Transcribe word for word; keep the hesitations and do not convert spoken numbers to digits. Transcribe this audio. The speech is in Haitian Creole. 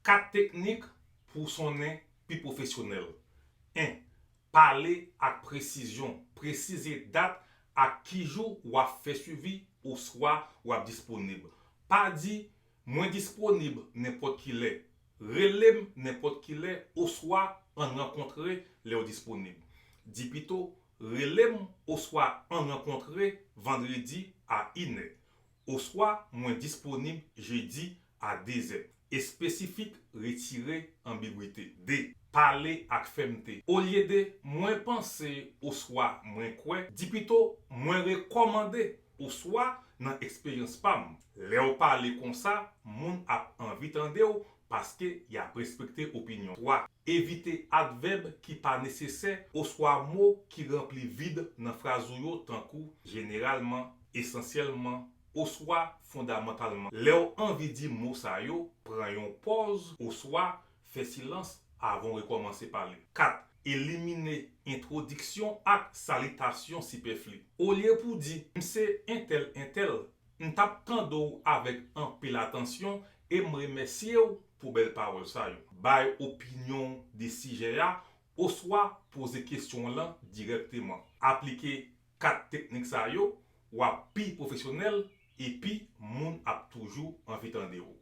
Kat teknik pou w sonnen pi pwofesyonèl. En. Pale ak presizyon. Presize dat ak ki jou w ap fè swivi oswa w ap disponib. Pa di, "Mwen disponib nenpòt ki lè." Rele m nenpòt ki lè oswa ann rankontre lè w disponib. Di pito, "Rele m oswa ann rankontre vandredi a inè." Oswa, "Mwen disponib jedi a dezè." Espesifik, retire anbigwite. De. Pale ak fèmte. Olye de "Mwen panse" oswa "Mwen kwè", di pito "Mwen rekòmande" oswa "Nan eksperyans pa m." Lè w pale konsa, moun ap anvi tande w paske y ap respekte opinyon. Twa. Evite advèb ki pa nesesè oswa mo ki ranpli vid nan fraz ou yo, tankou jeneralman, esansyèlman, oswa fondamantalman. Lè w anvi di mo sa yo, pran yon pòz oswa fè silans avan w rekòmanse pale. Kat. Elimine entwodiksyon ak salitasyon sipèfli. Olye pou di, "M se entèl entèl, m t ap tande w avèk anpil atansyon e m remèsye w pou bèl pawòl sa yo." Bay opinyon w de sijè a oswa poze kesyon w lan dirèkteman. Aplike kat teknik sa yo, w ap pi pwofesyonèl epi moun ap toujou anvi tande w.